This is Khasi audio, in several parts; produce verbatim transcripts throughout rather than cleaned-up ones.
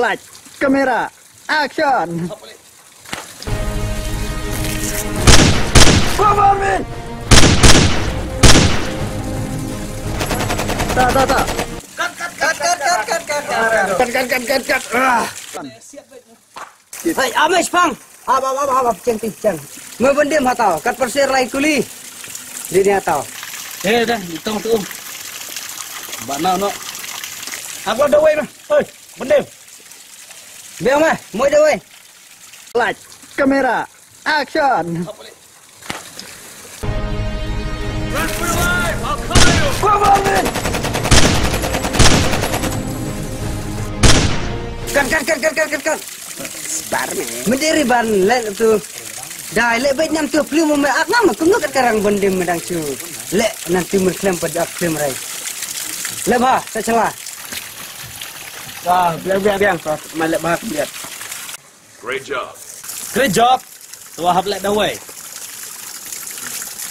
Light, camera, action. Cover me. Ta ta ta. Kat kat kat kat kat kat kat. Kat kat kat kat kat. Ah. Hai, amai shipang. Hap hap hap hap, cheng ti cheng. Me Byndim, hataw, kat pyrshah lai kuli. Dei ne hataw. Eh, dah, itong tu. Ba na no. Aku ada wei mah. Oi, Byndim. Biang mah, moi da wei. Light, camera, action. Kat kat kat kat kat kat kat. Sbar me. Mendiri ban leh tu. Dai leh beit nam tu pli mo me ak nam ku ngut kat karang Byndim me dang chu. Leh nam tu me klem pad ak klem rai. Leh ba sa chala. Wah, biang biang biang. Wah, ma leh ba biang. Great job. Great job. Tuwa hap leh da wei.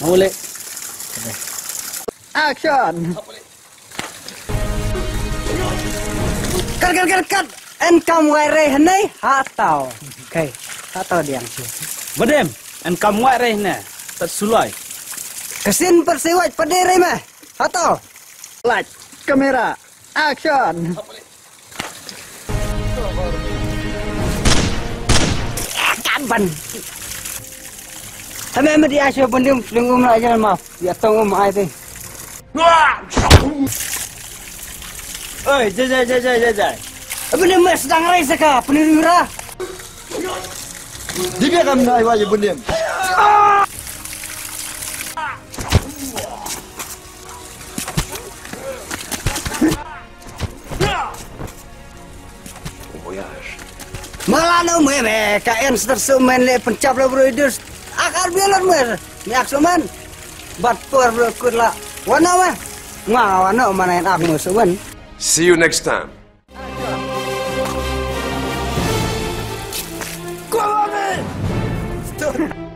Mau leh. Action. Kat kat kat kat. En kam wai rei hanai hataw. Okay. Hataw diang chu. Byndim, en kam wai rei hanai. Tat sulai. Kasin per siwaj pade rei me. Hataw. Light, camera, action. Kaban. Hame me dia shu Byndim lingum la jal maf. Ya tong um ai te. Oi, jai jai jai jai jai jai. Byndim me sedang rai saka penirura. Di biar kami na iwa Byndim. Mala no me me ka en star so men le penchap le bro idus. Akar bialan mer. Ni ak so men. Bat por bro kut la. Wana me. Nga wana mana en ak mo so men. See you next time. Come on, man.